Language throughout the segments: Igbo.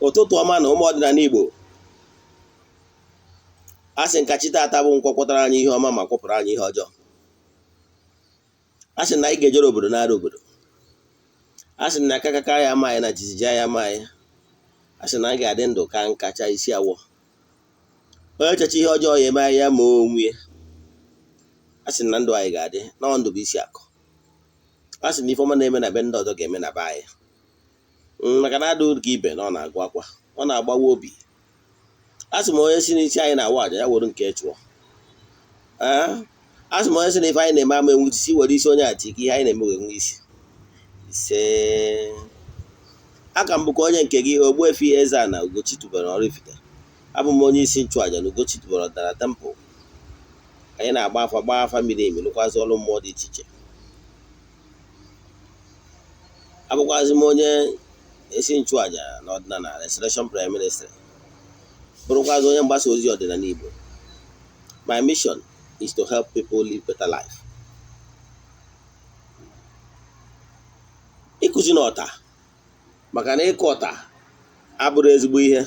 Ụtụtụ ọma na ụmụ ọdịnala Igbo. A sị nka chi taata bụ nkwọ kwọtara anyị ihe ọma ma kwọpụrụ anyị ihe ọjọọ. A sị na anyị ga-ejere obodo nara obodo. A sị na akakaka ya ama anyị na jijiji ya ama anyị. A sị na anyị ga-adị ndụ ka nkacha isi awọ. Onye checha ihe ọjọọ ya eme anyị ya ma onwe ya. A sị na ndụ anyị ga-adị na ndụ bụ isi akụ. A sị na ife ọma na-eme na be ndị ọzọ ga-eme na be anyị. Maka na adụ ka ibe na ọ na-agụ akwa, ọ na-agbawa obi. A sị m onye si n'isi anyị na-awa aja ya were nke chụọ. A sị m onye si na ife anyị na-eme ama enwe isi were isi onye ati ka ihe anyị na-eme wee nwee isi. Ise, aka m bụkwa onye nke gị, Ogbuefi Eze-Ana Ugochi tubelu Oraifite. Abụ m onye isi nchụaja na Ugochi tubelu ọdịnala temple. Anyị na-agba afa, gbaa afa miri emi, lụkwazị ọrụ mmụọ dị iche iche. Abụkwazị m onye isi nchụaja na ọdịnala Restoration Prayer Ministry, bụrụkwazị onye mgbasa ozi ọdịnala Igbo. My mission is to help people live better life. Ịkụzi n'ọta, maka na ịkụ ọta abụrụ ezigbo ihe.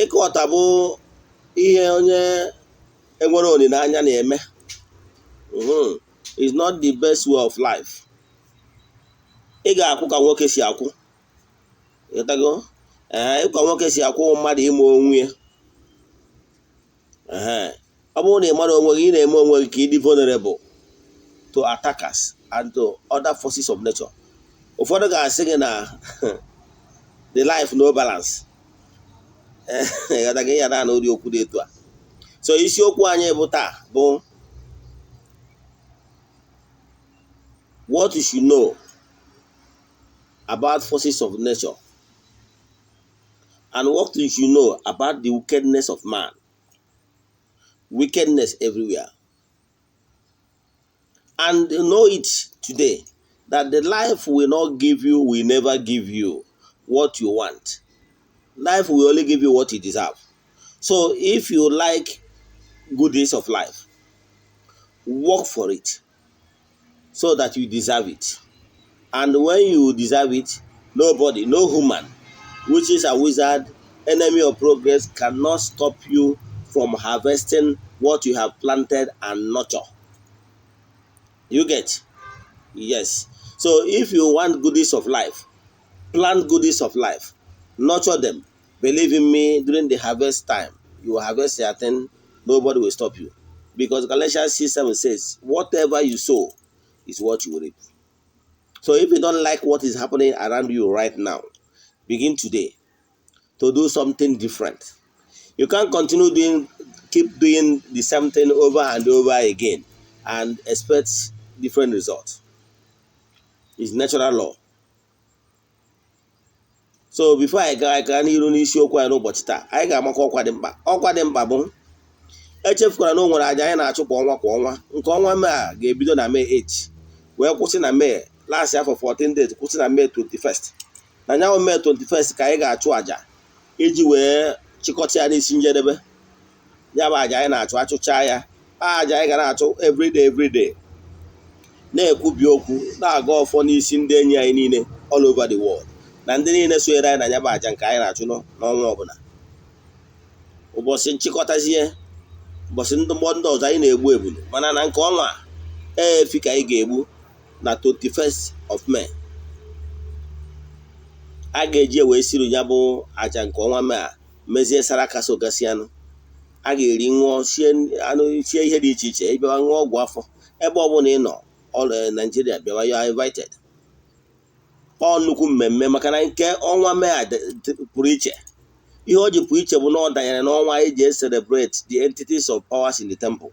Ịkụ ọta bụ ihe onye enwere olileanya na-eme. It's not the best way of life. Ị ga-akwụ ka nwoke si akwụ. Ịghọtago? Ee, ịkwa nwoke si akwụ mmadụ ime onwe ya. Ee, ọ bụrụ na ị mara onwe gị, ị na-eme onwe gị ka ị dị vulnerable to attackers and to other forces of nature. Ụfọdụ ga-asị gị na the life no balance. Ịghọtago? Ya na ụdị okwu dị etu a. So isiokwu anyị bụ taa bụ what you should know about forces of nature and what you should know about the wickedness of man. Wickedness everywhere. And know it today that the life will not give you, will never give you what you want. Life will only give you what you deserve. So if you like goodies of life, work for it so that you deserve it. And when you deserve it, nobody, no human, which is a wizard, enemy of progress, cannot stop you from harvesting what you have planted and nurture. You get? Yes. So if you want goodies of life, plant goodies of life, nurture them. Believe in me, during the harvest time, you will harvest your thing, nobody will stop you. Because Galatians 6:7 says, whatever you sow is what you will reap. So if you don't like what is happening around you right now, begin today to do something different. You can't continue doing, keep doing the same thing over and over again and expect different results. It's natural law. So before I gaa gaa n'iru n'isiokwu anyị n'ụbọchị taa, anyị ga-amakwa ọkwa dị mkpa. Ọkwa dị mkpa bụ echefukwara na o nwere aja anyị na-achụ kwa ọnwa kwa ọnwa. Nke ọnwa Mee a ga-ebido na May 8 wee kwụsị na May last afọ 14 days, kwụsị na May 21st. Na nyanwụ May 21st ka anyị ga-achụ aja iji wee chịkọta ya n'isi njedebe. Ya bụ aja anyị na-achụ, achụchaa ya, aja anyị ga na-achụ everyday everyday, na-ekwubi okwu, na-aga ọfọ n'isi ndị enyi anyị niile all over the world na ndị niile sonyere anyị na ya bụ aja nke anyị na-achụ n'ọnwa ọbụla. Ụbọchị nchịkọtazie, ụbọchị ndị mgbọ ndị ọzọ anyị na-egbu ebulu, mana na nke ọnwa a, efi ka anyị ga-egbu na 21st of May. A ga-eji wee siri ya bụ aja nke ọnwa May a mezie saraka sogasịanụ. A ga-eri, ṅụọ, sie anụ, sie ihe dị iche iche, ịbịawa ṅụọ ọgwụ afọ. Ebe ọbụla ị nọ all Nigeria, bịawa, you are invited. Ọ nnukwu mmemme, maka na nke ọnwa May a pụrụ iche. Ihe o ji pụ iche bụ na ọ danyere n'ọnwa anyị ji celebrate the entities of powers in the temple,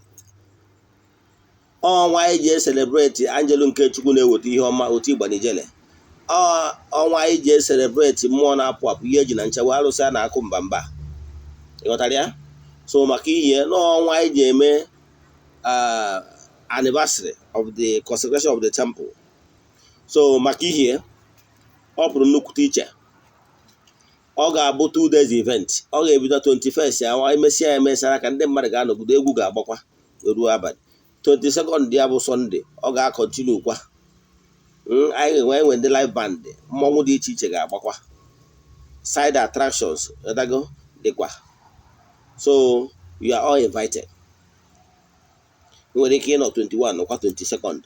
ọnwa anyị ji celebrate angelu nke Chukwu na-eweta ihe ọma, otu Igbanijele, ọnwa anyị ji celebrate mmụọ na-apụ apụ, ihe eji na nchewa arụsị a na-akụ mba mba. Ịghọtara ya? So maka ihe n'ọnwa anyị ji eme anniversary of the consecration of the temple. So maka ihe ọ pụrụ nnukwute iche, ọ ga-abụ 2 days event. Ọ ga-ebido 21st ya, emesịa ya, emesịa ka ndị mmadụ ga-anọgide, egwu ga-agbakwa ruo abalị. 22nd ya bụ Sunday, ọ ga-acontinue kwa. Anyị ga-enwe enwe ndị live band, mmọnwụ dị iche iche ga-agbakwa. Side attractions ịdago dịkwa. So you are all invited. Nwere ike ịnọ 21, nọkwa 22nd.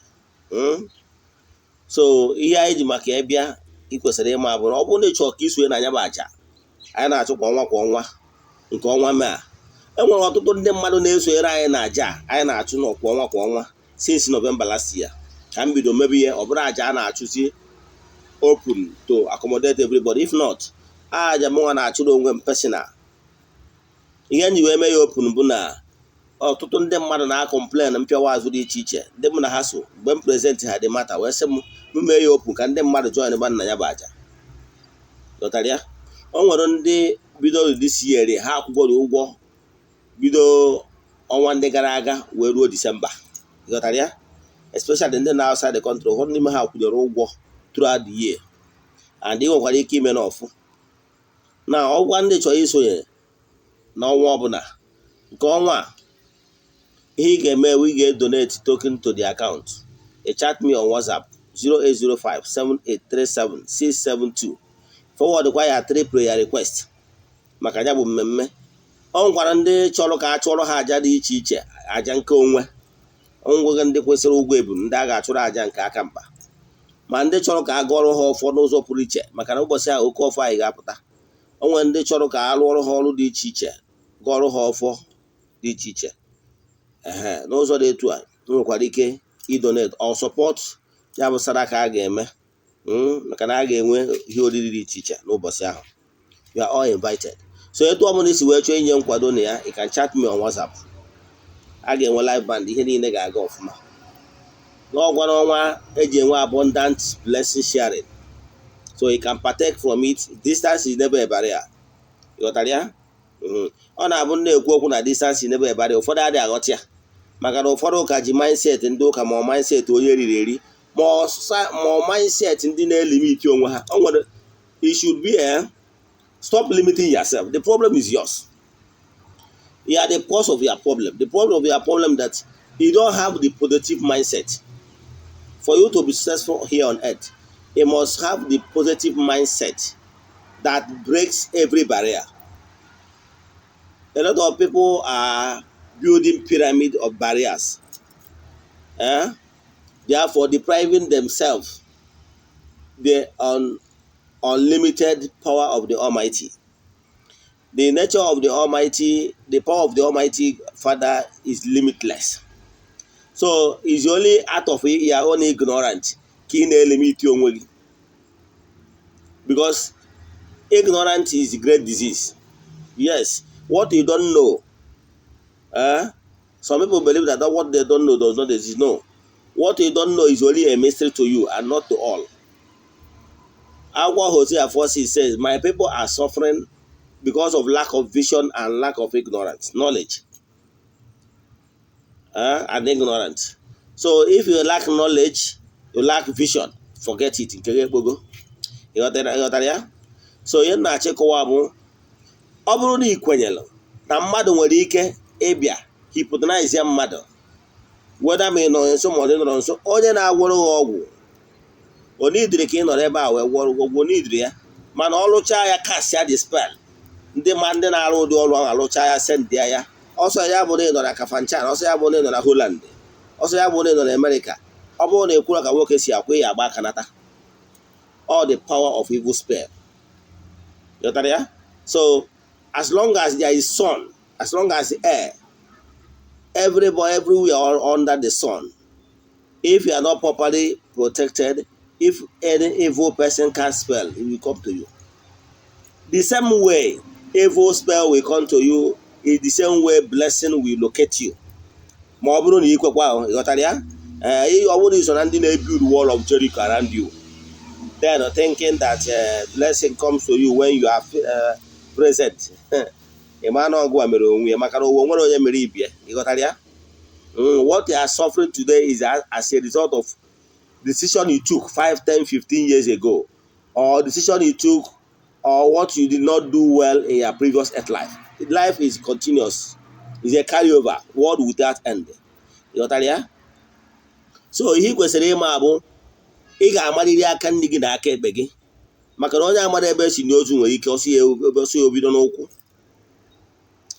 So ihe anyị ji maka ya bịa, ị kwesịrị ịma bụ na ọ bụrụ na ị chọrọ ka isonye na anya bụ aja anyị na-achụ kwa ọnwa kwa ọnwa, nke ọnwa mee a, e nwere ọtụtụ ndị mmadụ na-esonyere anyị na aja anyị na-achụ nọ kwa ọnwa kwa ọnwa since November last year ka m bido mebe ihe. Ọ bụrụ aja a na-achụzi open to accommodate everybody. If not, aja mụnwa na-achụrụ onwe m personal. Ihe m ji wee mee ya open bụ na ọtụtụ ndị mmadụ na-acomplain mpịawa azụ dị iche iche. Ndị mụ na ha so mgbe m present ha dị mata wee sị m m mee ya open ka ndị mmadụ join gba nna ya bụ aja. Ghọtara ya? O nwere ndị bidoro this year, ha akwụgoro ụgwọ bido ọnwa ndị gara aga wee ruo Disemba. Ghọtara ya? Especially ndị na outside the country, ụfọdụ n'ime ha kwụnyere ụgwọ throughout the year, and ị nwekwara ike ime n'ọfụ na ọgwa ndị chọrọ isonye n'ọnwa ọbụla. Nke ọnwa a, ihe ị ga-eme, ị ga-donate token to the account. Ị chat me on WhatsApp 08057837672, forward kwa ya three prayer request maka ya bụ mmemme. Ọ nwekwara ndị chọrọ ka a chụọrọ ha aja dị iche iche, aja nke onwe ngwụghị, ndị kwesịrị ụgwọ ebum, ndị a ga-achụrụ aja nke aka mkpa, ma ndị chọrọ ka a gụọrọ ha ọfọ n'ụzọ pụrụ iche, maka na ụbọchị ahụ oke ọfọ anyị ga-apụta. O nwere ndị chọrọ ka a rụọrọ ha ọrụ dị iche iche, gụọrọ ha ọfọ dị iche iche. Ehe, n'ụzọ dị etu a, nwekwara ike idonate or support ya bụ sadaka a ga-eme, maka na a ga-enwe ihe oriri dị iche iche n'ụbọchị ahụ. You are all invited. So etu ọbụla isi wee chọọ inye nkwado na ya, you can chat me on WhatsApp. A ga-enwe live band, ihe niile ga-aga ọfụma. N'ọgwa n'ọnwa eji enwe abundant blessing sharing, so you can partake from it. Distance is never a barrier. Ịghọtara ya? Ọ na-abụ na-ekwu okwu na distance is never a barrier, ụfọdụ adịghị aghọta ya, maka na ụfọdụ ụka ji mindset ndị ụka, ma ọ mindset onye riri eri, ma ọ mindset ndị na-elimit onwe ha. O nwere, it should be stop limiting yourself. The problem is yours. You are the cause of your problem. The problem of your problem, that you don't have the positive mindset. For you to be successful here on earth, you must have the positive mindset that breaks every barrier. A lot of people are building pyramid of barriers, eh? Therefore depriving themselves the unlimited power of the Almighty. The nature of the Almighty, the power of the Almighty Father is limitless. So it's only out of your own ignorance ka ị na-elimit onwe gị, because ignorance is a great disease. Yes, what you don't know, eh? Some people believe that what they don't know does not exist. No, what you don't know is only a mystery to you and not to all. Akwụkwọ Hosea 4:6 says, "My people are suffering because of lack of vision and lack of ignorance, knowledge and ignorance." So if you lack knowledge, you lack vision, forget it. Nke gị ekpogo. Ịghọtara ya? So ihe m na-achịkọwa bụ, ọ bụrụ na ị kwenyere na mmadụ nwere ike ịbịa hypnotize ya mmadụ, weda ma ị nọ nso ma ọ dị nọrọ nso, onye na-agwọrọ gị ọgwụ onidiri ka ị nọrọ ebe a wee gwọrọ ọgwụ, onidiri ya, mana ọ lụchaa ya, cast ya the spell, ndị ma ndị na-arụ ụdị ọrụ ahụ alụchaa ya, send ya ya. Ọsọ ya bụrụ na ị nọ na Kafanchan, ọsọ ya bụrụ na ị nọ na Holland, ọsọ ya bụrụ na ị nọ na Amerịka, ọ bụrụ na ekwuru ka nwoke si akwụ ya agba aka nata. All the power of evil spell. Ghọtara ya? So as long as there is sun, as long as the air, everybody, everywhere, all under the sun, if you are not properly protected, if any evil person cast spell, it will come to you. The same way evil spell will come to you is the same way blessing will locate you, ma ọ bụrụ na ikwekwa ahụ. Ịghọtara ya? Ee, ọ bụrụ na iso na ndị na-ebuild wall of Jericho around you, then thinking that blessing comes to you when you are present, ị ma na ọgụ a mere onwe ya, maka na ụwa nwere onye mere ibie. Ịghọtara ya? What you are suffering today is as a result of decision you took 5, 10, 15 years ago, or decision you took or what you did not do well in your previous earth life. Life is continuous, is a carryover, world without end. Ịghọtara ya? So ihe ị kwesịrị ịma bụ ị ga-amarịrị aka nri gị na aka ekpe gị. Maka na onye amara ebe esi n'ozu nwere ike ọsọ ya ebe ọsọ ya obido n'ụkwụ.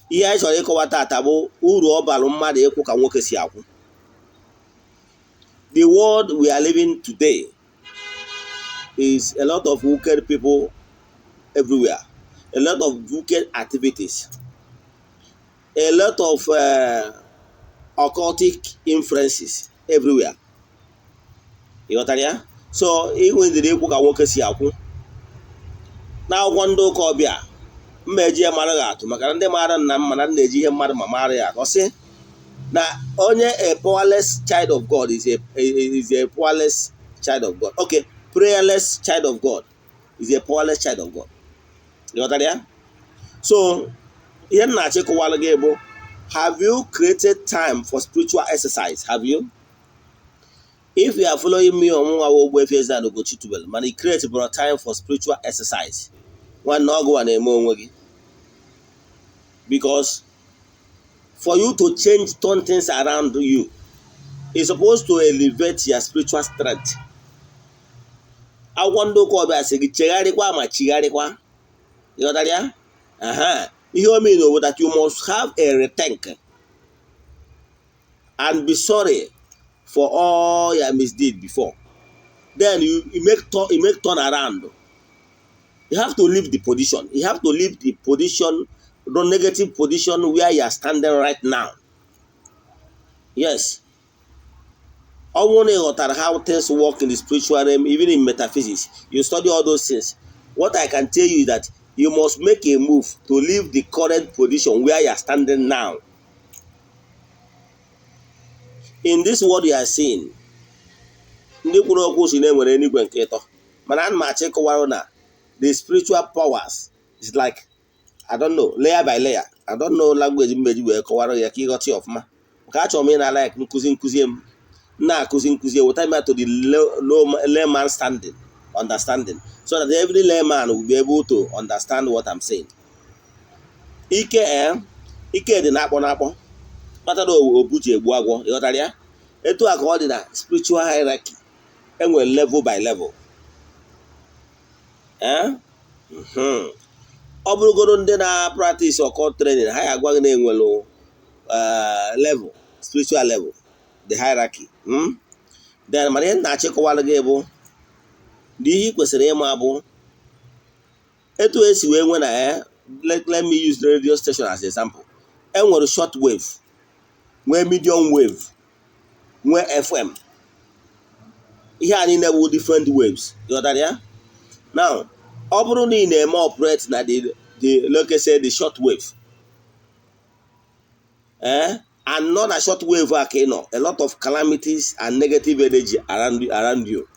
Ihe anyị chọrọ ịkọwa taata bụ uru ọ bara mmadụ ịkwụ ka nwoke si akwụ. The world we are living today is a lot of wicked people everywhere, a lot of wicked activities, a lot of occultic influences everywhere. Ị ghọtara ya? So inwedịrị ịkwụ ka nwoke si akwụ. N'akwụkwọ ndị ụka ọbịa mma eji ya mara gị atụ, maka na ndị maara nna m mana na-eji ihe mmadụ ma mara ya atụ, ọ sị na onye a powerless child of God is a powerless child of God. Okay, prayerless child of God is a powerless child of God. Ị ghọtara ya? So ihe m na-achọ ịkọwara gị bụ, have you created time for spiritual exercise? Have you? If you are following me on nwa Ogbuefi Eze-Ana Ugochi tubelu, mana i create bụrụ time for spiritual exercise, nwanne, ọgụwa na-eme onwe gị, because for you to change, turn things around you is supposed to elevate your spiritual strength. Akwụkwọ ndị ụka ọbịa sị gị chegharịkwa ma chigharịkwa. Ịghọtara ya? Aha ihe o mean bụ that you must have a rethink and be sorry for all your misdeed before. Then you make turn around. You have to leave the position, you have to leave the position, the negative position where you are standing right now. Yes, ọ bụrụ na ị ghọtara how things work in the spiritual realm, even in metaphysics, you study all those things, what I can tell you is that you must make a move to leave the current position where you are standing now. In this world you are seeing, ndị kwuru okwu si na enwere eluigwe nke ịtọ, mana ana m achọ ịkọwara na the spiritual powers is like, I don't know, layer by layer. I don't know language mmeji wee kọwara ya ka ịghọta ya ọfụma, maka achọrọ m ị na like nkụzi nkụzi m na-akụzi nkụzi weta m to the low layman standing understanding, so that every layman will be able to understand what I'm saying. Ike ike dị na-akpọ na-akpọ kpatara obu ji egbu agwọ. Ịghọtara ya? Etu a ka ọ dị na spiritual hierarchy. Enwere level by level. Ọ bụrụgoro ndị na-practice occult training, ha ya agwa gị na enwere level, spiritual level, the hierarchy. Then mana ihe m na-achịkọwara gị bụ na ihe ị kwesịrị ịma bụ etu esi wee nwe na let me use the radio station as example. Enwere short wave, nwee medium wave, nwee FM. Ihe a niile bụ different waves. Ghọtara ya? Now, ọ bụrụ na ị na-eme operate na the like say the short wave, and nọ na short wave a ka ị nọ, a lot of calamities and negative energy around you.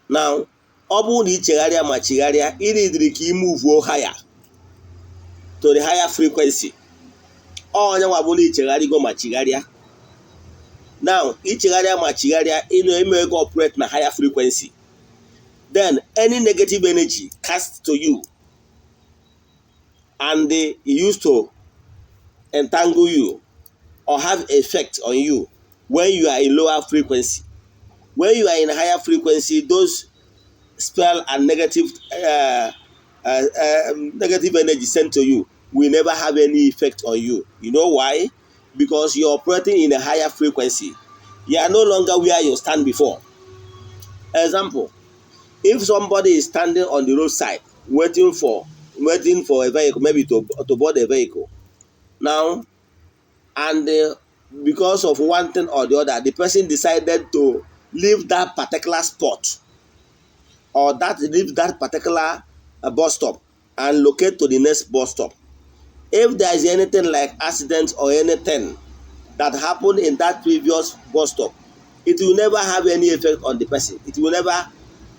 Now, ọ bụrụ na ị chegharịa ma chigharịa, ị nidiri ka ị move higher to the higher frequency. Onye nwa bụ na ichegharịgo ma chigharịa. Now, ichegharịa ma chigharịa, ị na-eme ego operate na higher frequency, then any negative energy cast to you and they used to entangle you or have effect on you when you are in lower frequency, when you are in higher frequency, those spell and negative energy sent to you will never have any effect on you. You know why? Because you're operating in a higher frequency. You are no longer where you stand before. Example, if somebody is standing on the roadside waiting for a vehicle, maybe to board a vehicle now, and because of one thing or the other, the person decided to leave that particular spot or that leave that particular bus stop and locate to the next bus stop. If there is anything like accident or anything that happened in that previous bus stop, it will never have any effect on the person. It will never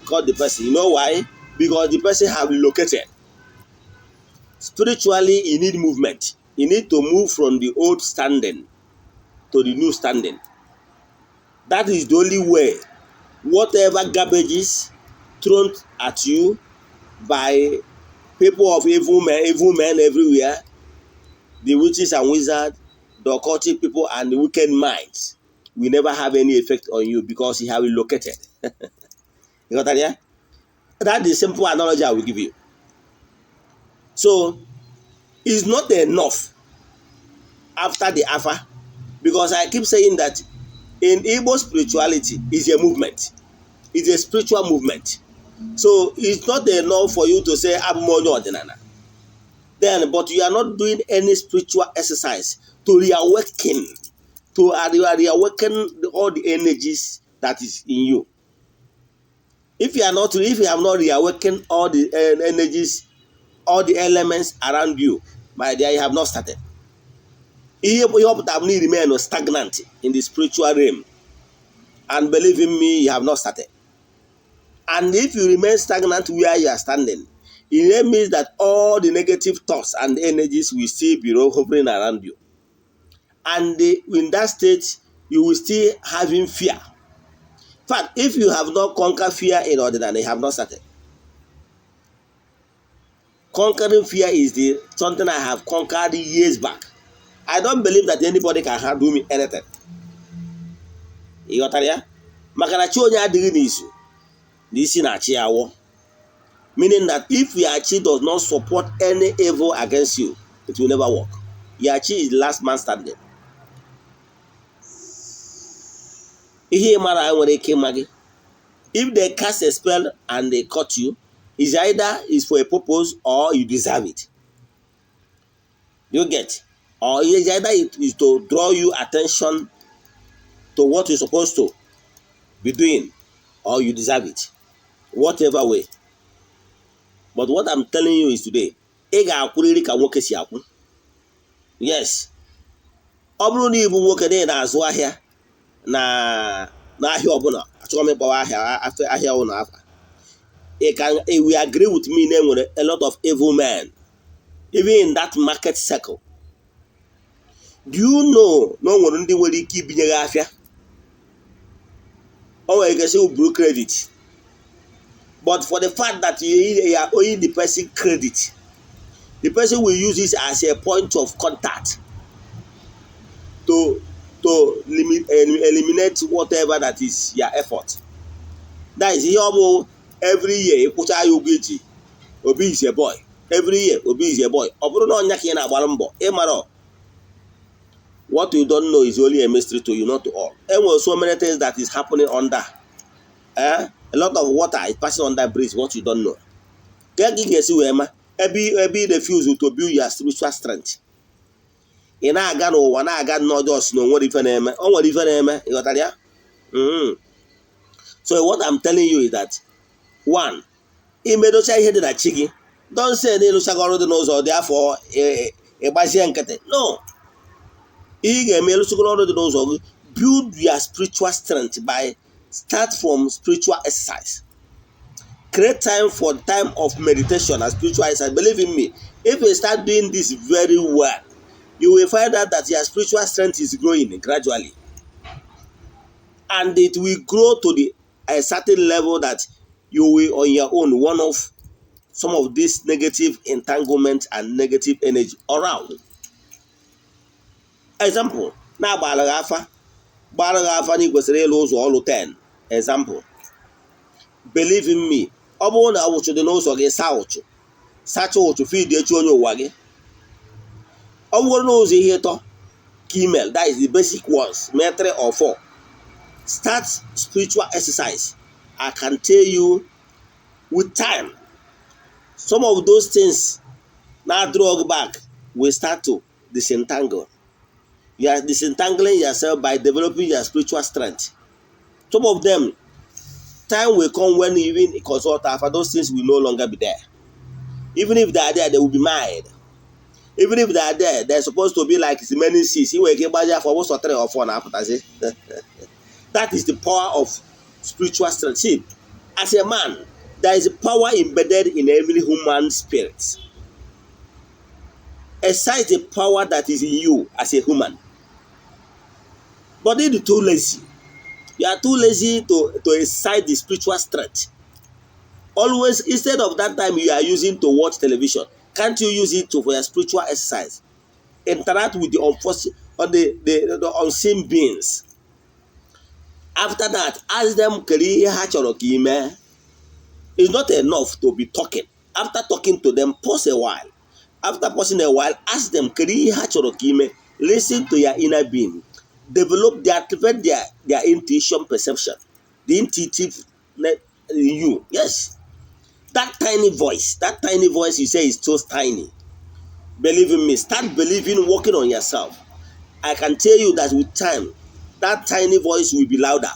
cause the person. You know why? Because the person have relocated. Spiritually, you need movement. You need to move from the old standing to the new standing. That is the only way whatever garbages thrown at you by people of evil men everywhere, the witches and wizards, the occultic people, and the wicked minds will never have any effect on you because you have relocated. You got that, yeah? That is simple analogy I will give you. So it's not enough after the afa, because I keep saying that in Igbo spirituality is a movement. It's a spiritual movement. So it's not enough for you to say, "Abụ m onye ọdịnala." Then, but you are not doing any spiritual exercise to reawaken, to reawaken all the energies that is in you. If you are not, if you have not reawakened all the energies, all the elements around you, my dear, you have not started. Ihe ọ pụtara bụ na remain stagnant in the spiritual realm. And believe in me, you have not started. And if you remain stagnant where you are standing, it then means that all the negative thoughts and energies will still be hovering around you. And in that state, you will still having fear. In fact, if you have not conquered fear in ọdịnala, you have not started. Conquering fear is the something I have conquered years back. I don't believe that anybody can do me anything. Ị ghọtara ya? Maka na chi onye adịghị n'izu na isi na-achị ya awọ. Meaning that if your chi does not support any evil against you, it will never work. Your chi is the last man standing. Ihe ị mara nwere ike ịma gị. If they cast a spell and they cut you, is either is for a purpose or you deserve it. You get? Or is either it is to draw you attention to what you're supposed to be doing, or you deserve it. Whatever way. But what I'm telling you is today, ị ga-akwụrịrị ka nwoke si akwụ. Yes. Ọ bụrụ na ị bụ nwoke na ị na-azụ ahịa na n'ahịa ọbụla, achọghị m ịkpọwa ahịa ahịa ụlọ afa. Ị can we agree with me na enwere a lot of evil men even in that market circle. Do you know na o nwere ndị nwere ike ibinye gị afịa? O nwere ike sị buru credit, but for the fact that you are owing the person credit, the person will use this as a point of contact to eliminate whatever that is your effort. That is ihe ọ bụ. Every year ịkwụcha ya ụgwọ iji, Obi is a boy. Every year, Obi is a boy. Ọ bụrụ na ọnya ka ị na-agbara mbọ, ịmara what you don't know is only a mystery to you, not to all. Enwere so many things that is happening under, eh? A lot of water is passing under bridge, what you don't know. Ka ị ga-esi wee ma ebe ị refuse to build your spiritual strength? Ị na-aga n'ụwa na-aga n'ọjọọ si na o nwere ife na-eme, o nwere ife na-eme. Ị ghọtara ya? So what I'm telling you is that, one, imedocha ihe dị na chi gị. Don't say na ịlụchaghị ọrụ dị n'ụzọ dị afọ, ịgbazie nkịtị. No, ihe ị ga-eme, ịlụchagoro ọrụ dị n'ụzọ gị, build your spiritual strength by start from spiritual exercise. Create time for time of meditation and spiritual exercise. Believe in me, if you start doing this very well, you will find out that your spiritual strength is growing gradually, and it will grow to the a certain level that you will on your own one off some of this negative entanglement and negative energy around. Example, na-agbara gị afa, gbara gị afa na ị kwesịrị ịlụ ụzọ ọlụ 10. Example, believe in me, ọ bụrụ na ụchụ dị n'ụzọ gị, saa ụchụ, sacha ụchụ, feed echi onye ụwa gị. Ọ bụrụ n'ụzọ ihe ịtọ ka email, that is the basic ones, mee 3 or 4, start spiritual exercise. I can tell you, with time, some of those things na draw back will start to disentangle. You are disentangling yourself by developing your spiritual strength. Some of them, time will come when even consult afa, those things will no longer be there. Even if they are there, they will be mild. Even if they are there, they're supposed to be like many seas. Ị nwere ike ịgbaji afọ ọbụsọ 3 or 4 na-apụtazi. That is the power of spiritual strength. See, as a man, there is power embedded in every human spirit. Exercise the power that is in you as a human. But if you're too lazy, you are too lazy to exercise the spiritual strength. Always, instead of that time you are using to watch television, can't you use it to for your spiritual exercise? Interact with the unforeseen or the unseen beings. After that, ask them kedu ihe ha chọrọ ka ị mee. It's not enough to be talking. After talking to them, pause a while. After pausing a while, ask them, kedu ihe ha chọrọ ka ime? Listen to your inner being. Develop their activate their intuition perception, the intuitive in you. Yes. That tiny voice, that tiny voice you say is so tiny. Believe in me. Start believing, working on yourself. I can tell you that with time, that tiny voice will be louder.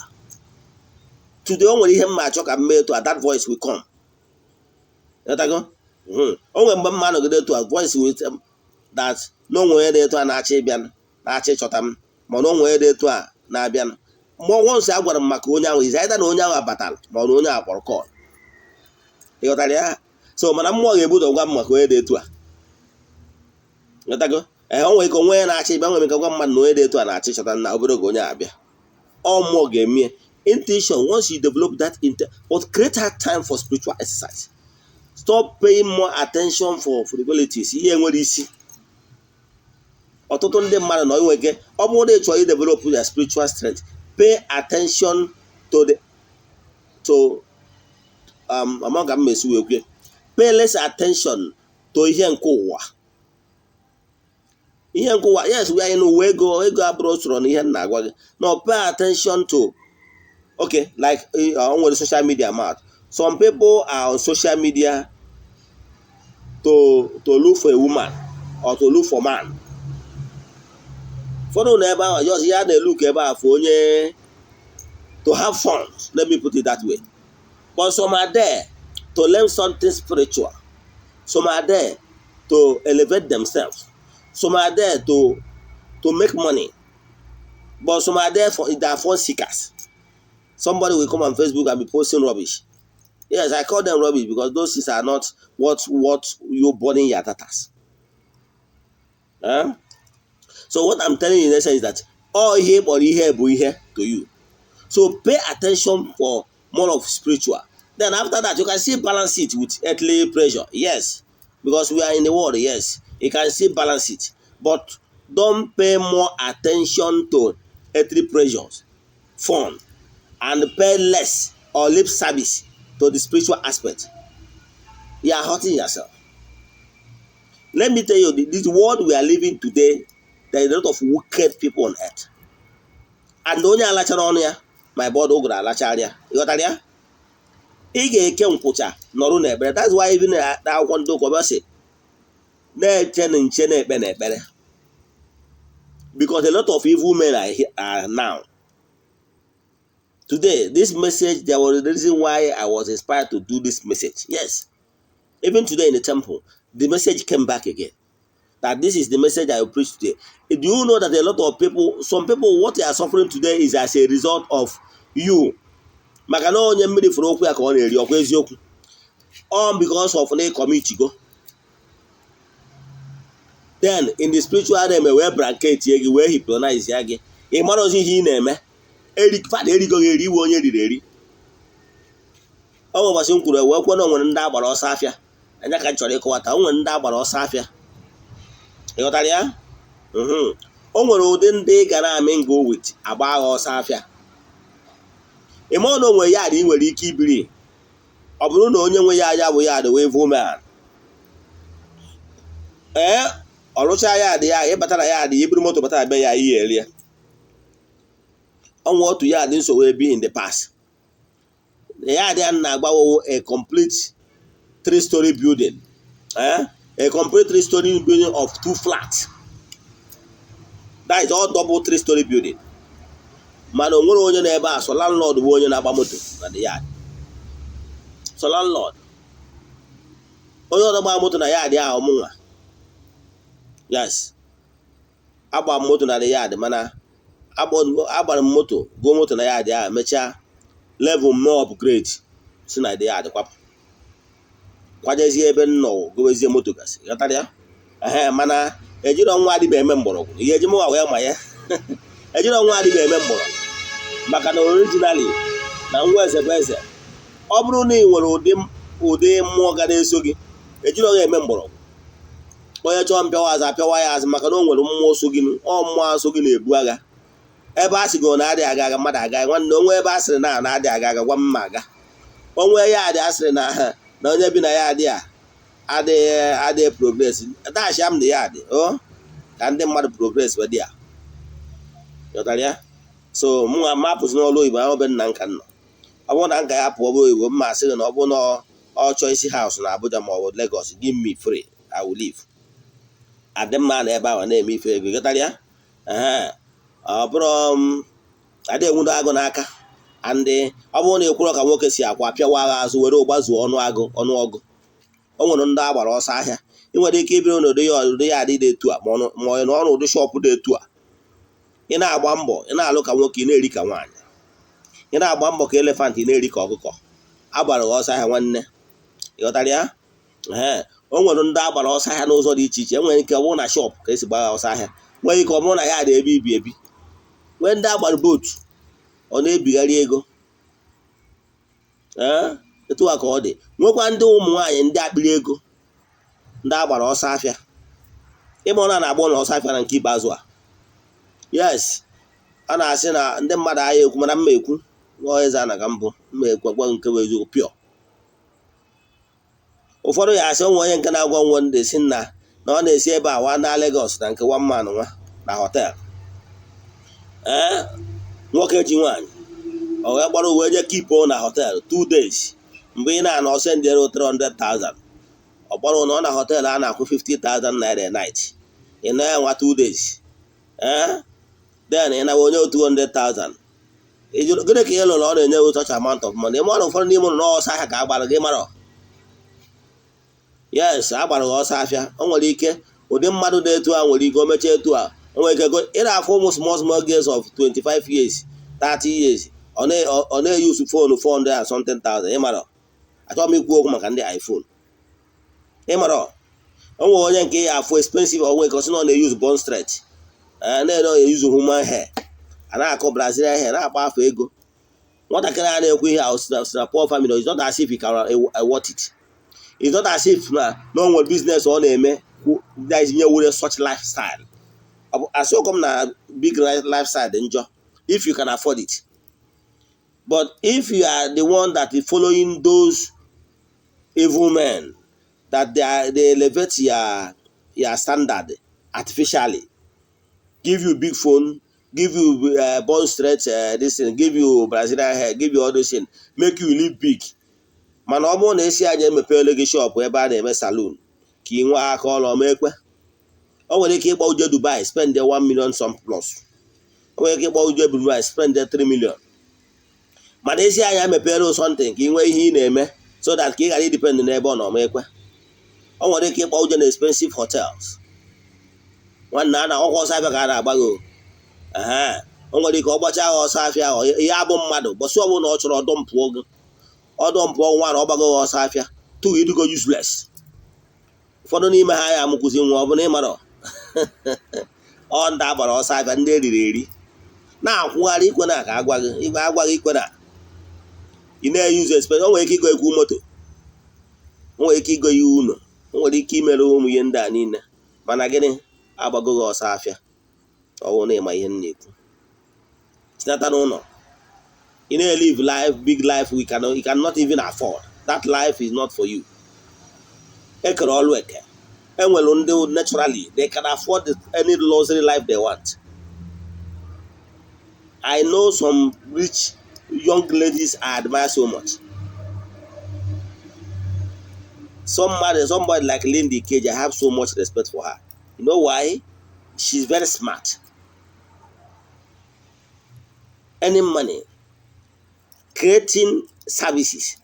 Today, o nwere ihe mma achọ ka m mee etu a, that voice will come. Ịghọtago? O nwere mgbe mma nọgide etu a, voice will tell that na o nwere dị etu a na-achọ ịbịa, na-achọ ịchọta m, mana o nwere dị etu a na-abịa. Mgbe once a gwara m maka onye ahụ, is either na onye ahụ abatara ma ọ na onye ahụ kpọrọ call. Ịghọtara ya? So mana mmụọ ga-ebudo gwa m maka onye dị etu a. Ịghọtago? Ee, o nwere ike onwe ya na-achọ ịbịa, nwere ike gwa mmadụ na onye dị etu a na-achọ ịchọta na obere oge onye abịa. Ọ mmụọ ga-eme intuition. Once you develop that but create that time for spiritual exercise. Stop paying more attention for frivolities, ihe nwere isi. Ọtụtụ ndị mmadụ nọ inwe ike, ọ bụrụ na ị chọrọ develop your spiritual strength, pay attention to the to ama ka m mesi wee kwue, pay less attention to ihe nke ụwa, ihe nke ụwa. Yes, we are in ụwa ego. Ego abụrụ usoro na ihe m na-agwa gị. No, pay attention to, okay, like o nwere social media mouth. Some people are on social media to look for a woman or to look for man. Ụfọdụ nọ ebe ahụ just ya na-elook ebe ahụ for onye to have fun, let me put it that way. But some are there to learn something spiritual. Some are there to elevate themselves. Some are there to make money. But some are there for they are fun seekers. Somebody will come on Facebook and be posting rubbish. Yes, I call them rubbish because those things are not what you burning your datas. Huh? So what I'm telling you in essence is that all ihe kpọrọ ihe bụ ihe to you. So pay attention for more of spiritual. Then after that, you can still balance it with earthly pressure. Yes, because we are in the world. Yes, you can still balance it, but don't pay more attention to earthly pressures, fun, and pay less or lip service to the spiritual aspect. You are hurting yourself. Let me tell you, this world we are living today, there is a lot of wicked people on earth. And onye alachara ọnụ ya, my brother, ụgụrụ alachara ya. Ịghọtara ya? Ị ga-eke nkwụcha nọrụ n'ekpere. That's why even na akwụkwọ ndị ụka sị na-eche na nche na-ekpe n'ekpere. Because a lot of evil men are now. Today, this message, there was a reason why I was inspired to do this message. Yes. Even today in the temple, the message came back again. That this is the message I will preach today. Do you know that a lot of people, some people, what they are suffering today is as a result of you? Maka na onye mmiri fụrụ okwu ya ka ọ na-eri ọkwa eziokwu. All because of na commit go. Then in the spiritual realm, wee blanket gị, wee hypnotize ya gị. Ị mara ozi ihe ị na-eme. Eri fada erigo gị eri iwe onye riri eri. Ọ bụ ụbọchị m kwuru wee kwuo na o nwere ndị agbara ọsọ afịa. Anya ka m chọrọ ịkọwata, o nwere ndị agbara ọsọ afịa. Ị ghọtara ya? O nwere ụdị ndị ị gara mingle with agba agha ọsọ afịa. Ị ma na o nwere yard ị nwere ike ibiri, ọ bụrụ na onye nwe ya ya bụ yard wee evil man. Ee, ọ rụchaa yard ya, ịbata na yard ya, iburu moto bata na be ya, ihe eri ya. Ọnwa otu yard nsogbu ebi in the past. The yard ya na-agbawo a complete three-story building, eh? A complete three-story building of two flats. That is all double three-story building. Mana o nwere onye na-ebe a, so landlord bụ onye na-agba moto na the yard. So landlord, onye ọzọ gba moto na yard ahụ, mụnwa. Yes, agba m moto na the yard, mana agbara m moto goo moto na yard ahụ, mechaa level mee upgrade, si na the yard kwapụ, kwajezie ebe m nọ, gobezie moto gasị. Ghọtara ya? Ehe, mana ejiri ọnwa adịba eme mgbọrọgwụ ihe eji mụnwa wee ma ya. Ejiri ọnwa adịba eme mgbọrọgwụ, maka na originally na nwa eze bụ eze. Ọ bụrụ na ị nwere ụdị mmụọ ga na-eso gị, ejiri ọga eme mgbọrọgwụ. Onye chọọ mpịawa azụ, apịawa ya azụ, maka na o nwere mmụọ so gị. Ọ mmụọ so gị na-ebu agha. Ebe a sị gị na adịghị aga aga, mmadụ aga. Nwanne, onwe ebe a sịrị na na-adịghị aga aga, gwa m ma aga. Onwe ya adị asịrị na ha na onye bi na ya adị a adịghị adịghị progress, dash am the yard o ka ndị mmadụ progress wee dị ya. Ghọtara ya? So mụnwa mapụzi n'ọrụ oyibo ahụ be nna nka nọ. Ọ bụrụ na nka ya pụọ ọrụ oyibo, mma asị gị na ọ bụrụ na ọ chọọ isi house na Abuja ma ọ bụ Lagos, give me free, I will leave. Adị mma na ebe ahụ na-eme ife ego. Ghọtara ya? Ee, ọ bụrụ adị enwudo agụ n'aka. Andị ọ bụrụ na ekwuro ka nwoke si akwa pịawa agha azụ were ụgbazuo ọnụ agụ ọnụọgụ. O nwere ndị agbara ọsọ ahịa. Ị nwere ike ibiri n'ụdị ya, ụdị ya adị dị etu a, ma ọ nọ n'ụdị shop dị etu a. Ị na-agba mbọ, ị na-alụ ka nwoke, ị na-eri ka nwaanyị. Ị na-agba mbọ ka elephant, ị na-eri ka ọkụkọ. Agbara gị ọsọ ahịa, nwanne. Ị ghọtara ya? Ee, o nwere ndị agbara ọsọ ahịa n'ụzọ dị iche iche. Enwere ike ọ bụrụ na shop ka esi gbara ọsọ ahịa, nwee ike ọ bụrụ na ya dị ebe ibi ebi, nwee ndị agbara boat ọ na-ebigharị ego. Ee, etu a ka ọ dị. Nwekwa ndị ụmụ nwaanyị, ndị akpịrị ego, ndị agbara ọsọ afịa. Ịma ọ na-agba ụlọ ọsọ afịa na nke ikpeazụ a. Yes, a na-asị na ndị mmadụ agha ekwu, mana mma ekwu nwa eze anaga mbụ mma ekwu agwa nke bụ eziokwu pure. Ụfọdụ ya asị onwe onye nke na-agwa nwe ndị si na na ọ na-esi ebe a wa na Lagos na nke one man nwa na hotel. Ee, nwoke ji nwaanyị, ọ wee gbara uwe je keep na hotel 2 days. Mgbe ị na-ana ọsọ ndịere 300,000, ọ gbara na ọ na hotel a na-akwụ 50,000 naira a night. Ị na ya nwa 2 days, ee, then ị nawa onye 200,000. Gịnị ka ị lụrụ ọ na-enye such amount of money? Ịmara ụfọdụ n'ime ụlọ n'ọsọ ahịa ka a gbara gị mara. Yes, a gbara gị ọsọ afịa. O nwere ike ụdị mmadụ dị etu a nwere ike o mechaa etu a, o nwere ike ị na-afụ ụmụ small small girls of 25 years, 30 years, ọ na-eyuzu phone 400 and something thousand. Ịmara, achọghị m ikwu okwu maka ndị iPhone. Ịmara o nwere onye nke ya afụ expensive, onwe nke ọ sị na ọ na-eyuzu Bond Street, na-ere eyuzu human hair, a na-akọ Brazilian hair, na-akpa afọ ego. Nwatakịrị a na-ekwu ihe ahụ si na poor family. It's not as if he can worth it. It's not as if na o nwere business ọ na-eme nye wure such lifestyle. Asịkọ m na big lifestyle dị njọ if you can afford it, but if you are the one that is following those evil men that they elevate your standard artificially, give you big phone, give you Bond Street, this thing, give you Brazilian hair, give you all those things, make you live big, mana ọ bụrụ na esi anya emepeela gị shop ebe a na-eme salon ka ị nwee aka ọrụ ọma ekwe, o nwere ike ịgba uje Dubai, spend 1 million some plus. O nwere ike ịgba uje Dubai, spend 3 million. Mana esi anya emepere something ka ị nwee ihe ị na-eme so that ka ị ghara idepend n'ebe ọ nọ, ọma ekwe. O nwere ike ịgba uje na expensive hotels. Nwanne, a na-akwụkwọ ọsọ afịa ka a na-agba gị. O nwere ike ọ gbachaa ha ọsọ afịa ahụ, ihe abụ mmadụ bọsị ọbụla ọ chọrọ ọdọ mpụọ gị, ọdọ mpụọ nwa na ọ gbago gị ọsọ afịa tu idugo useless. Ụfọdụ n'ime ha ya amụkwụzi nwa. Ọ bụla ịmara ọ ndị agbara ọsọ afịa, ndị eriri eri na-akwụgharị ikwe na ka agwa gị igwe agwa gị ikwe na ị na-eyuzu expense. O nwere ike igo ekwu moto, o nwere ike igo ya ụlọ, o nwere ike imere ụmụ ihe ndị a niile, mana gịnị agbago gị ọsọ afịa? Ọ bụrụ na ịma ihe m na-ekwu, tinata n'ụlọ, ị na-elive life, big life we cannot, you cannot even afford. That life is not for you. Ekere ọlụ eke. Enwere ndị naturally they can afford any luxury life they want. I know some rich young ladies I admire so much. Somebody like Lindy Cage, I have so much respect for her. You know why? She's very smart, earning money, creating services,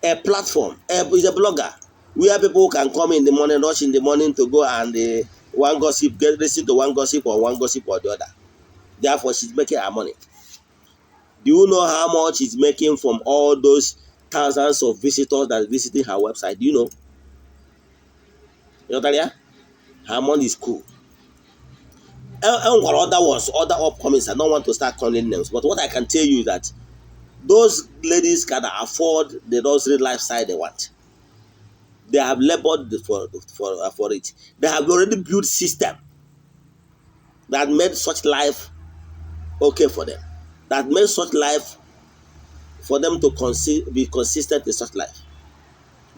a platform, is a blogger where people can come in the morning, rush in the morning to go and one gossip, get listen to one gossip or one gossip or the other. Therefore, she's making her money. Do you know how much she's making from all those thousands of visitors that visiting her website? Do you know? You know that? Her money is cool. Enwere other ones, other upcomings. I don't want to start calling names, but what I can tell you is that those ladies can afford the luxury lifestyle they want. They have labored for it. They have already built system that made such life okay for them, that made such life for them to be consistent in such life.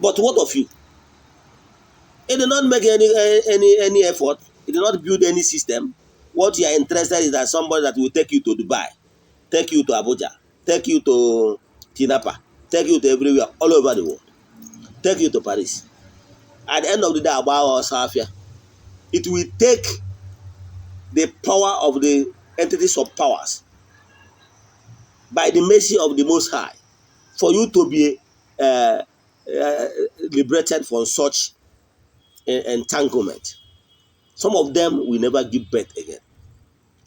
But what of you? You did not make any effort. You did not build any system. What you are interested is that somebody that will take you to Dubai, take you to Abuja, take you to Tinapa, take you to everywhere all over the world, take you to Paris. At the end of the day, agba ọsọ afịa. It will take the power of the entities of powers by the mercy of the Most High for you to be liberated from such entanglement. Some of them will never give birth again,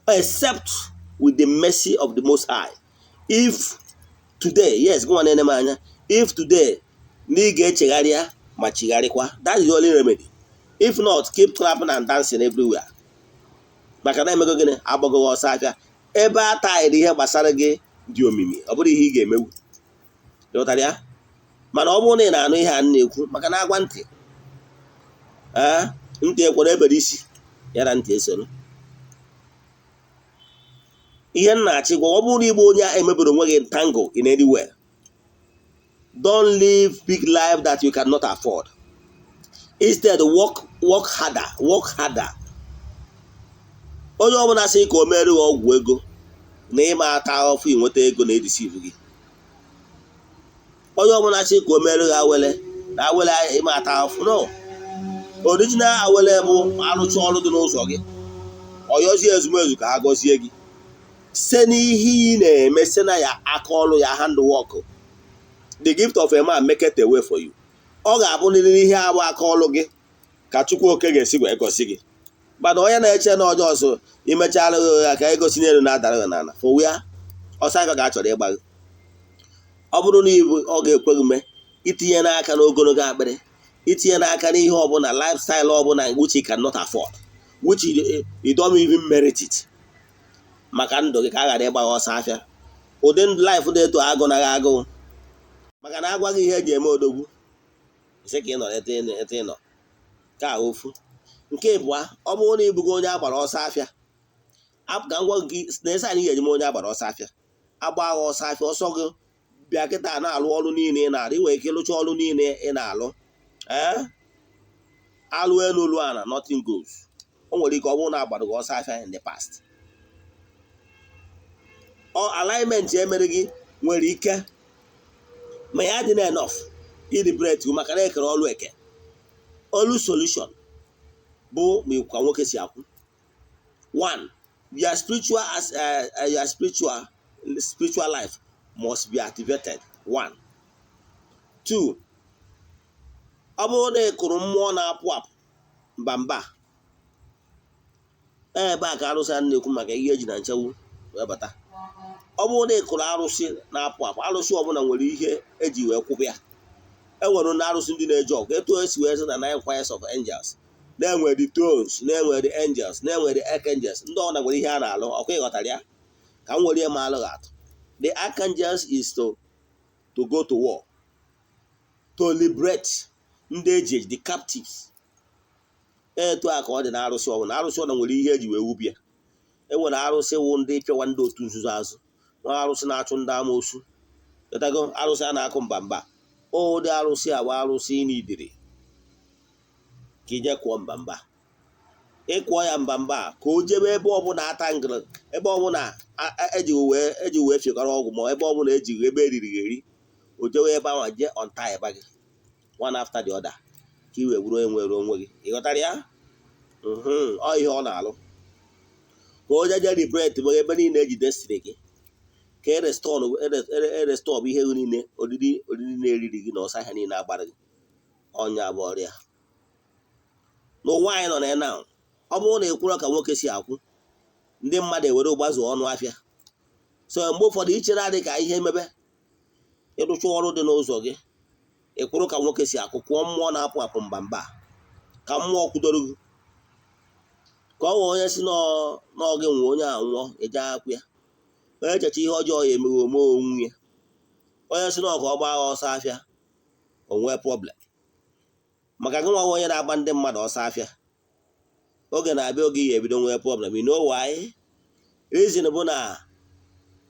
except with the mercy of the Most High. If today, yes, go on, ene m anya, if today na ị ga-echegharịa ma chigharịkwa, that is the only remedy. If not, keep clapping and dancing everywhere. Maka na emego gịnị? Agbagoghị ọsọ afịa. Ebe a taghịrị ihe gbasara gị dị omimi, ọ bụrụ ihe ị ga-emewu. Ịghọtara ya? Mana ọ bụrụ na ị na-anụ ihe a m na-ekwu, maka na agwa ntị, ee, ntị ekwere ebere isi ya na ntị esoro ihe m na-achị gwa. Ọ bụrụ na ịbụ onye a emebere onwe gị entangle in anywhere, don't live big life that you cannot afford. Instead, work, work harder, work harder. Onye ọbụla sị ka o mere gị ọgwụ ego na ịma ata ọfụ inweta ego na edeceive gị. Onye ọbụla sị ka o mere gị awele na awele ịma ata afụ, no. Original awele bụ arụcha ọrụ dị n'ụzọ gị, ọyọzie ezumezu ka ha gọzie gị site n'ihe ị na-eme, site na ya aka ọrụ ya, handwork. The gift of a man maketh a way for you. Ọ ga-abụ n'ihe abụ aka ọrụ gị ka Chukwu Oke ga-esi wee gọzi gị. Mana onye na-eche na ọjọọ so imechara ya ka ego si n'elu na-adara gị n'ala fụwa ya, ọsọ aka ga-achọrọ ịgba gị. Ọ bụrụ na ibu ọ ga-ekwe gị mee itinye n'aka n'ogologo akpịrị, itinye n'aka n'ihe ọbụla, lifestyle ọbụla which you cannot afford, which you don't even merit it, maka ndụ gị ka a ghara ịgba gị ọsọ afịa. Ụdị life dị etu agụ naghị agụụ, maka na agwa gị ihe eji eme odogwu isi ka ị nọ ete ị nọ ka ofu. Nke ịbụa, ọ bụrụ na ịbụgo onye agbara ọsọ afịa, ka m gwa gị na ese anyị ga-eji m onye agbara ọsọ afịa, agba gha ọsọ afịa, ọsọ gị bịa kịta na-alụ ọrụ niile ị na-arụ. Ị nwere ike ịlụcha ọrụ niile ị na-alụ, ee, alụ elu lụọ ala, nothing goes. O nwere ike ọ bụrụ na agbara gị ọsọ afịa in the past. Ọ alignment emere gị nwere ike ma ya dị na enough iliberate, maka na ekere ọrụ eke. Olu solution bụ ma ka nwoke si akwụ. One, your spiritual as your spiritual life must be activated. One, two, ọ bụrụ na ị kụrụ mmụọ na-apụ apụ mba mba, ebe a ka arụsị a na-ekwu maka ihe eji na nchewu wee bata. Ọ bụrụ na ị kụrụ arụsị na-apụ apụ, arụsị ọbụla nwere ihe eji wee kwụba ya. E nwere ndị arụsị ndị na-eje ọgụ, etu esi wee sị na nine choirs of angels, na-enwe the thrones, na-enwe the angels, na-enwe the archangels. Ndị ọbụla nwere ihe a na-alụ. Ọkwa ịghọtara ya? Ka m were ihe ma alụghị atụ. The archangels is to go to war, to liberate ndị eji eji, the captives. Etu a ka ọ dị na arụsị ọbụla. Arụsị ọbụla nwere ihe eji wee wubie. E nwere arụsị wụ ndị pịawa ndị otu nzuzo azụ, nwa arụsị na-achụ ndị amoosu ịtago, arụsị a na-akụ mba mba. Ụdị arụsị a bụ arụsị n'idiri ka ije kụọ mba mba. Ịkụọ ya mba mba ka o jebe ebe ọbụla ata ngịrị, ebe ọbụla eji wee fịakọrọ ọgwụ, ma ebe ọbụla ejighị ebe eriri eri, o jewe ebe ahụ jee ọnta ebe gị, one after the other, ka i wee bụrụ onye nwere onwe gị. Ị ghọtara ya? Ọ ihe ọ na-alụ ka o jeje liberate bụ ebe niile eji destiny gị, ka erestore bụ ihe gị niile, oriri oriri na-eriri gị na ọsọ ahịa niile agbara gị. Ọnya bụ ọrịa n'ụwa anyị nọ na ya now. Ọ bụrụ na ị kwụrụ ka nwoke si akwụ, ndị mmadụ ewere gbazuo ọnụ afịa. So mgbe ụfọdụ ichere adị ka ihe mebe, ịrụcha ọrụ dị n'ụzọ gị, ị kwụrụ ka nwoke si akwụ, kwụọ mmụọ na-apụ apụ mba mba, ka mmụọ kwudoro gị, ka ọ nwee onye si n'ọgị nwe onye a nwụọ eje akwụ ya. Onye echecha ihe ọjọọ ya emeghe ome onwe ya. Onye si n'ọka ọ gbaa ọsọ afịa, o nwee problem. Maka gị nwa onye na-agba ndị mmadụ ọsọ afịa, oge na-abịa oge ya ebido nwee problem. You know why? Reason bụ na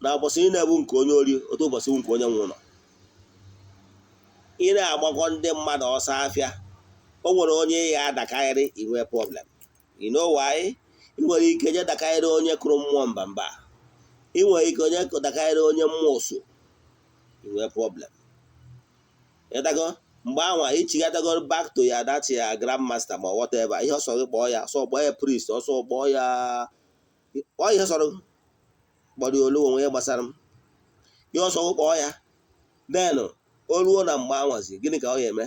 Na ụbọchị niile bụ nke onye ori, otu ụbọchị bụ nke onye nwe ụlọ. Ị na-agbakọ ndị mmadụ ọsọ afịa, o nwere onye ya adakarịrị inwe problem. You know why? Ị nwere ike je dakarịrị onye kụrụ mmụọ mba mba. Ị nwere ike onye dakarịrị onye mmụọ so inwe problem. Ịdago mgbe anwa ichighatago back to ya, that ya grandmaster ma whatever ihe ọsọ gị kpọọ ya, ọsọ kpọọ ya priest, ọsọ kpọọ ya, kpọọ ihe sọrọ kpọrọ ya, olu onwe ya gbasara m, ihe ọsọ gị kpọọ ya. Then o ruo na mgbe anwazi, gịnị ka ọ ya eme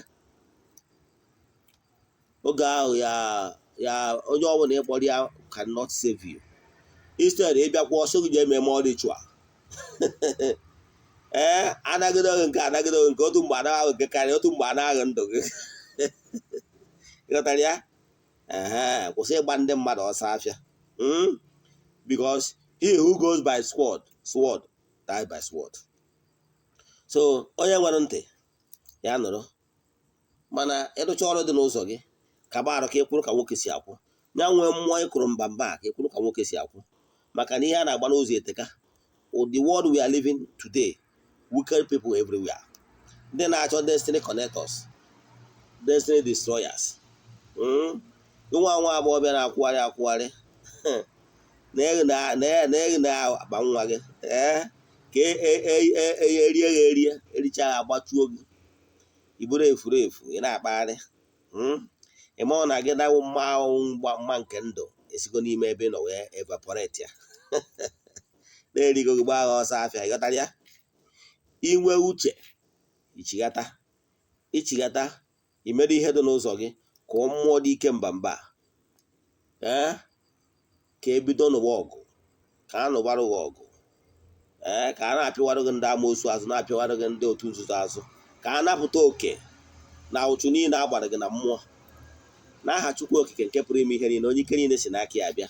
oge ahụ? Ya onye ọbụla ịkpọrọ ya cannot save you. Instead, ịbịakwa ọsọ gị ji eme more ritual. Ee, anagide gị nke, anagide gị nke, otu mgbe anaghị nke karịa otu mgbe anaghị ndụ gị. Ịghọtara ya? Ee, kwụsị ịgba ndị mmadụ ọsọ afịa, because he who goes by sword die by sword. So onye nwere ntị ya nụrụ. Mana ịrụcha ọrụ dị n'ụzọ gị, kaba arụ ka ịkwụrụ ka nwoke si akwụ ya, nwee mmụọ ịkụrụ mba mba, ka ịkwụrụ ka nwoke si akwụ, maka na ihe a na-agba n'ụzọ eteka. The world we are living today, wicked people everywhere, ndị na-achọ destiny connectors, destiny destroyers. Nwa nwa agbọghọbịa na-akwụgharị akwụgharị na-eghi na akpa nwa gị, ee, ka erie ya, erie, ericha ya, agbatuo gị, iburu efuru efu, ị na-akpagharị. Ị ma na gị dawo mma mma nke ndụ esigo n'ime ebe ị nọ wee evaporate ya, na-erigo gị, gbaa ọsọ afịa. Ịghọtara ya? Inwe uche, ichighata, ichighata, imere ihe dị n'ụzọ gị, ka mmụọ dị ike mba mba, ee, ka ebido n'ụwa ọgụ, ka a nụbara gị ọgụ, ee, ka a na-apịwarụ gị ndị amoosu azụ, na-apịwarụ gị ndị otu nzuzo azụ, ka a napụta oke na ụchụ niile a gbara gị na mmụọ, n'aha Chukwu Okike nke pụrụ ime ihe niile, onye ike niile si n'aka ya bịa.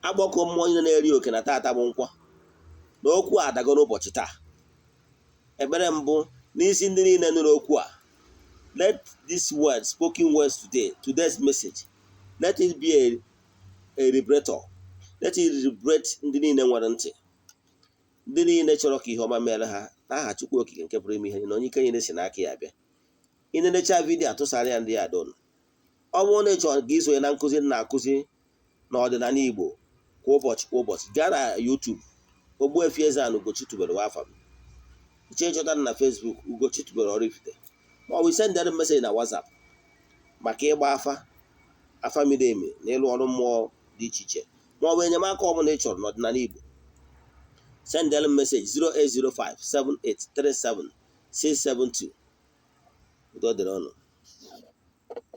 Agbakọ mmụọ niile na-eri oke na taata bụ nkwọ na okwu a adago n'ụbọchị taa. Ekpere mbụ n'isi ndị niile nụrụ okwu a: let this word, spoken words today, today's message, let it be a liberator. Let it liberate ndị niile nwere ntị, ndị niile chọrọ ka ihe ọma mere ha, n'aha Chukwu Okike nke pụrụ ime ihe niile, onye ike niile si n'aka ya bịa. Ị na-enecha video, atụsara ya ndị ya don. Ọ bụrụ na ị chọrọ ka isonye na nkụzi na-akụzi n'ọdịnala Igbo kwa ụbọchị kwa ụbọchị, gaa na YouTube, Ogbuefi Eze-Ana Ugochi tubelu afa m. Iche ịchọta na Facebook, Ugochi tubelu Oraifite, ma ọ bụ sendịrị message na WhatsApp maka ịgba afa, afa miri emi na ịlụ ọrụ mmụọ dị iche iche, ma ọ bụ enyemaka ọbụla ị chọrọ n'ọdịnala Igbo. Sendịrị message 08057837672. Udo dịrị ọnụ.